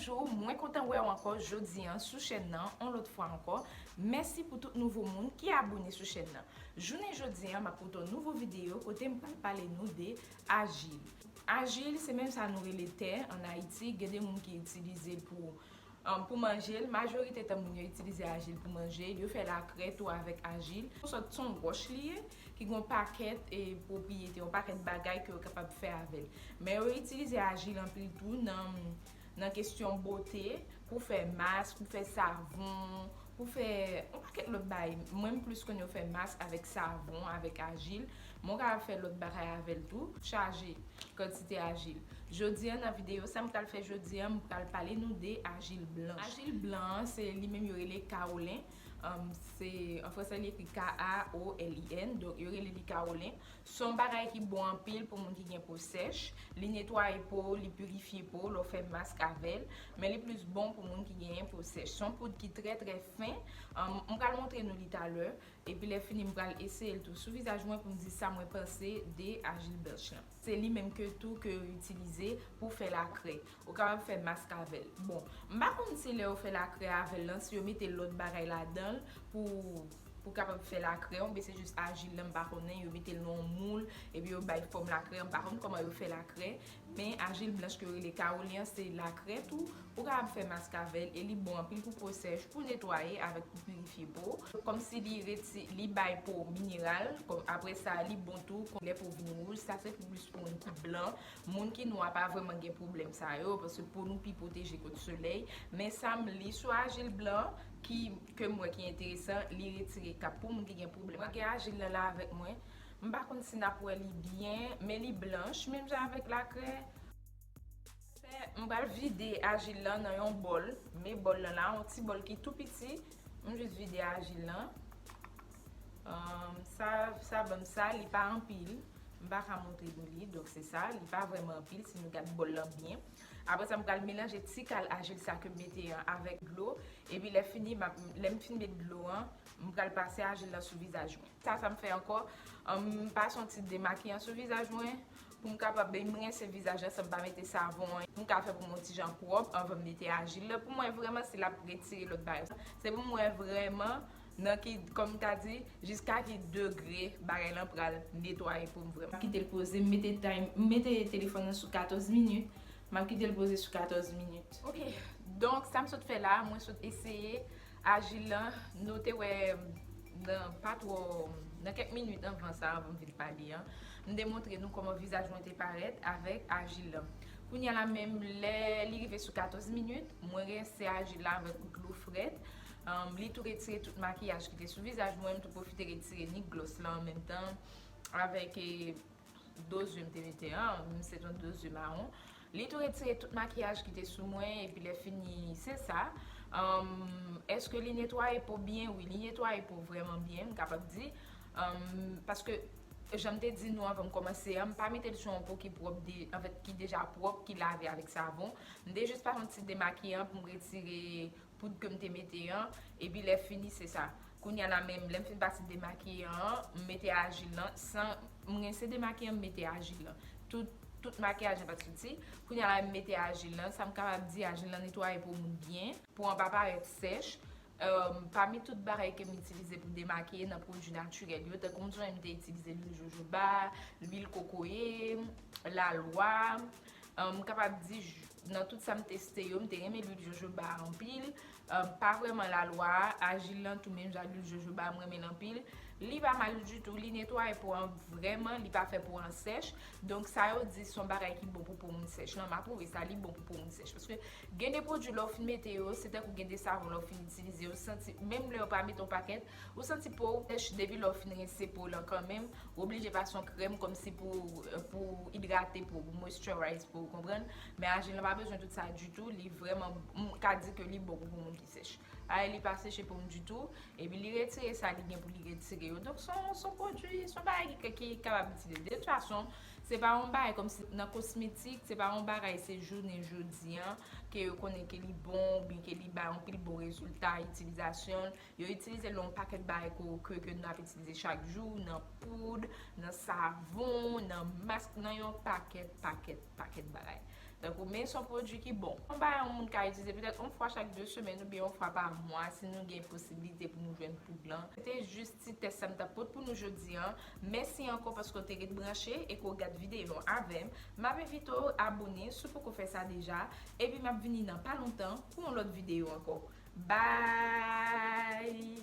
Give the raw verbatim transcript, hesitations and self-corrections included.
Bonjou, mwen kontan wè w ankò jodi an sou chèn nan, yon lòt fwa ankò. Mèsi pou tout nouvo moun ki abòne sou chèn nan. Jounen jodi an, m ap pote yon nouvo videyo kote m pral pale nou de ajil. Ajil, se menm sa nou rele tè ann Ayiti. Gen de moun ki itilize l pou, um, pou manje l. Majorite tan moun yo itilize ajil pou manje l. Yo fè lakrè tou avèk ajil. Yon sòt, se yon wòch li ye, ki gen yon pakèt e pwopriyete, yon pakèt bagay ke yo kapab fè avè l. Men yo itilize ajil anpil tou nan, nan kesyon bote, pou fè mask, pou fè savon, pou fè yon pakèt lòt bagay. Mwen, m plis konn yo fè mask avèk savon, avèk ajil. Men w kapab fè lòt bagay avè l tou. Chaje kantite ajil. Jodi an, nan videyo sa m pral fè jodi an, m pral pale nou de ajil blanch. Ajil blan an, se li menm yo rele kawolen. Um, se, an fransè, li ekri K A O L I N, donk yo rele li kawolen. Se yon bagay ki bon anpil pou moun ki gen po sèch. Li netwaye po, li pirifye po, lè w fè mask avè l. Men li plis bon pou moun ki genyen po sèch. Se yon poud ki trè, trè fen. Um, m pral montre nou li talè. Epi lè fini, m pral eseye l tou sou vizaj mwen pou m di sa mwen panse de ajil blanch lan. Se li menm ke tou ke yo itilize pou fè lakrè. Ou kapab fè mask avè l. Bon, m pa konn si lè yo fè lakrè avè l lan, si yo mete lòt bagay ladan l pou, pou kapab fè lakrè, oubyen se jis ajil lan, m pa konnen, yo mete l nan yon moul, epi yo bay fòm lakrè, m pa konn kòman yo fè lakrè, men ajil blanch ke yo rele kawolen an, se lakrè tou, ou kapab fè mask avè l, e li bon anpil pou po sèch, pou netwaye avèk pou pirifye po. Kòmsi li reti-, li bay po mineral, kòm, apre sa, li bon tou, lè po vin wouj, sa se pou plis pou moun ki blan, moun ki nwa pa vrèman gen pwoblèm sa yo, paske po nou pi pwoteje kont solèy. Men sa m li sou ajil blan ki, ke m wè ki enteresan, li retire kap pou moun ki gen pwoblèm. Mwen gen ajil lan la avèk mwen. M pa konn si n ap wè li byen, men li blanch, menm jan avèk lakrè. M pral vide ajil lan nan yon bòl. Men bòl lan la, yon ti bòl ki tou piti. M jis vide ajil lan. Ahn, sa, sa ban m sa, li pa anpil. M pa ka montre nou li, donk se sa, li pa vrèman anpil si nou gad bòl lan byen. Apre sa, m pral melanje ti kal ajil sa ke m mete an avèk dlo. Epi lè fini, m ap, lè m fin met dlo an, m pral pase ajil lan sou vizaj mwen. Sa, sa m fè ankò, ahn, m pase yon ti demakiyan sou vizaj mwen. Pou m kapab, ben, m rense vizaj lan san m pa mete savon an. M ka fè pou m yon ti jan pwòp anvan m mete ajil lan. Pou mwen, vrèman, se l ap retire lòt bagay. Se pou m wè vrèman nan ki, kòm m ta di, jiska ki degre bagay lan pral netwaye po m vrèman. M kite l poze, m mete time, m mete telefòn nan sou katòz minit. M ap kite l poze sou katòz minit. Ok, donk, sa m sot fè la, mwen sot eseye ajil lan, nou te wè nan pa twò, nan kèk minit anvan sa, anvan m vin pale an, m te montre nou kòman vizaj mwen te parèt avèk ajil lan. Kounye a la menm, lè li rive sou katòz minit, mwen rense ajil la avèk dlo frèt. Ahn, li tou retire tout makiyaj ki te sou vizaj mwen, m tou pwofite retire ni glòs lan an menm tan avèk, e, do zye m te mete an, m se t yon do zye mawon. Li tou retire tout makiyaj ki te sou mwen, epi lè fini, se sa. Ahn, èske li netwaye po byen? Wi, li netwaye po vrèman byen, m kapab di. Ahn, paske, jan m te di nou anvan m kòmanse an, m pa mete l sou yon po ki pwòp de, anfèt, ki deja pwòp, ki lave avèk savon. M te jis pase yon ti demakiyan pou m retire poud ke m te mete an, epi lè fini, se sa. Kounye a la menm, lè m fin pase demakiyan an, m mete ajil lan, san, m rense demakiyan, m mete ajil lan. Tout, tout makiyaj lan pa t soti. Kounye a la, m mete ajil lan, sa m kapab di, ajil lan netwaye po moun byen, po an pa parèt sèch. Ahn, pami tout bagay ke m itilize pou demakiye nan pwodui natirèl yo, tankou m sonje m te itilize lwil jojoba, lwil kokoye, lalwa, ahn, m kapab di, j-, nan tout sa m teste yo, m te renmen lwil jojoba anpil. Ahn, pa vrèman lalwa a, ajil lan tou menm jan lwil jojoba, m renmen l anpil. Li pa mal ditou, li netwaye po an vrèman, li pa fè po an sèch. Donk, sa yo di se yon bagay ki bon pou po moun sèch lan, m apwouve sa, li bon pou po moun sèch. Paske gen de pwodui lè w fin mete yo, se tankou gen de savon lè w fin itilize yo, santi, menm lè w pa mete yon pakèt, ou santi po w sèch depi lè w fin rense po w lan kanmenm, ou oblije pase yon krèm kòmsi pou, pou idrate po w, pou moisturize po w, ou konprann? Men ajil lan pa bezwen tout sa ditou, li vrèman, m ka di ke li bon pou, pou moun ki sèch. Ay, li pa seche po m ditou, epi li retire sa li gen pou li retire yo. Donk, se yon, se yon pwodui, se yon bagay ki, ki kapab itilize. De tout fason, se pa yon bagay kòmsi nan kosmetik, se pa yon bagay se jounen jodi an ke yo konnen ke li bon, oubyen ke li bay yon pil bon rezilta itilizasyon l. Yo itilize l nan yon pakèt bagay ke, ke, ke n ap itilize chak jou, nan poud, nan savon, nan mask, nan yon pakèt, pakèt, pakèt bagay. Tankou, men se yon pwodui ki bon. Yon bagay yon moun ka itilize petèt yon fwa chak de semèn oubyen yon fwa pa mwa si nou gen posiblite pou nou jwenn poud lan. Se te jis ti tès sa m t ap pote pou nou jodi a. Mèsi ankò paske w te ret branche e ke w gad videyo an avè m. M ap envite w abone si w poko fè sa deja. Epi m ap vini nan pa lontan pou yon lòt videyo ankò. Bye!